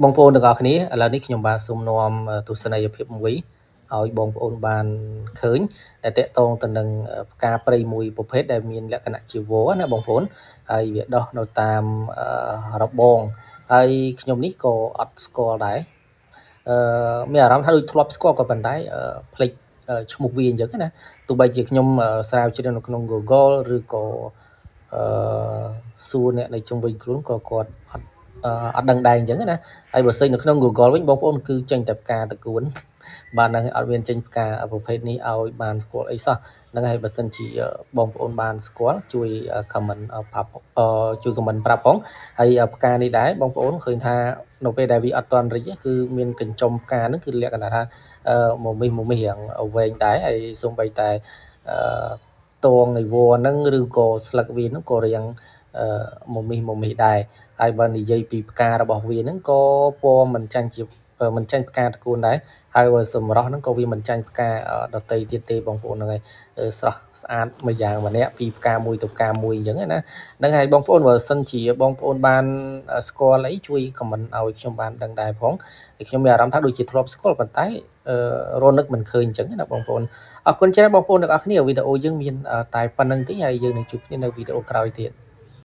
បងប្អូនទាំងអស់គ្នាឥឡូវនេះខ្ញុំបាទសូមនាំទស្សនីយភាពមួយឲ្យបងប្អូនបានឃើញដែលតកតងទៅនឹងផ្កាព្រៃមួយប្រភេទដែលមានលក្ខណៈជាវល្លិណាបងប្អូនហើយវាដុះនៅតាមរបងហើយខ្ញុំនេះក៏អត់ស្គាល់ដែរអឺមានអារម្មណ៍ថាដូចធ្លាប់ស្គាល់ក៏ប៉ុន្តែភ្លេចឈ្មោះវាអញ្ចឹងណាទោះបីជាខ្ញុំស្រាវជ្រាវនៅក្នុង Google ឬក៏អឺសួរអ្នកនៅជុំវិញខ្លួនក៏គាត់អត់អត់ដឹងដែរអញ្ចឹងណាហើយបើ search នៅក្នុង Google វិញបងប្អូនគឺចេញតែផ្កាតកួនបាទហ្នឹងអត់មានចេញផ្កាប្រភេទនេះឲ្យបានស្គាល់អីសោះហ្នឹងហើយបើសិនជាបងប្អូនបានស្គាល់ជួយ comment ប្រាប់ជួយ comment ប្រាប់ផងហើយផ្កានេះដែរបងប្អូនឃើញថានៅពេលដែលវាអត់ទាន់រីកគឺមានកញ្ចុំផ្កាហ្នឹងគឺលក្ខណៈថាមមីសមមីសរាងវែងដែរហើយសូម្បីតែអឺតងនៃវល្លិហ្នឹងឬក៏ស្លឹកវាហ្នឹងក៏រាងមមីសមមីសដែរហើយបើនិយាយពីផ្ការបស់វាហ្នឹងក៏ពណ៌មិនចាញ់ជាមិនចាញ់ផ្កាតកួនដែរហើយបើសម្រស់ហ្នឹងក៏វាមិនចាញ់ផ្កាដតីទៀតទេបងប្អូនហ្នឹងហើយស្រស់ស្អាតមួយយ៉ាងម្នាក់ពីផ្កាមួយទៅផ្កាមួយអញ្ចឹងណាហ្នឹងហើយបងប្អូនបើសិនជាបងប្អូនបានស្គាល់អីជួយ comment ឲ្យខ្ញុំបានដឹងដែរផងហើយខ្ញុំមានអារម្មណ៍ថាដូចជាធ្លាប់ស្គាល់ប៉ុន្តែរនឹកមិនឃើញអញ្ចឹងណាបងប្អូនអរគុណច្រើនបងប្អូនទាំងអស់គ្នាវីដេអូយើងមានតែប៉ុណ្្នឹងទេហើយយើងនឹងជួបគ្នានៅវីដេអូក្រោយទៀត។